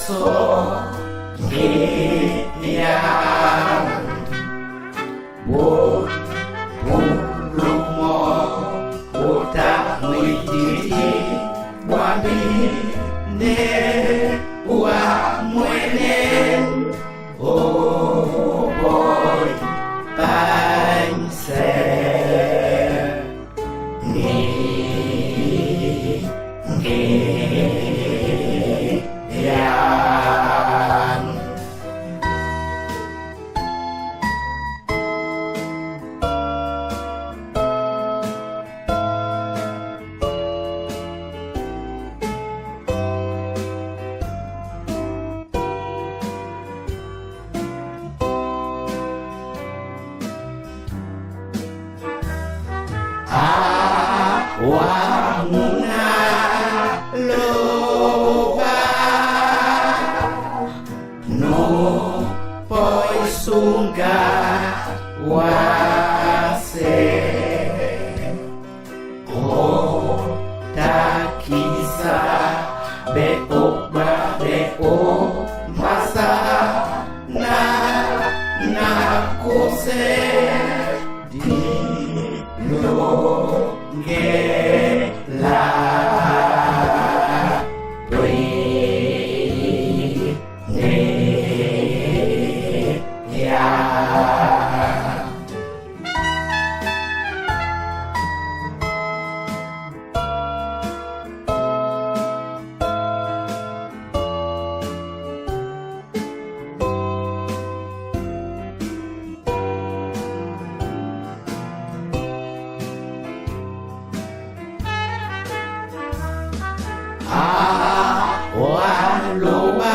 So ya Bo bulumo Ota mwititi Bwami ne wa mwene Oh boy Painse Ni Yan. Wamuna loba no poisunga wase otakisa be oba be o masa na na kose di lo nge la pre ne ya. Wa loba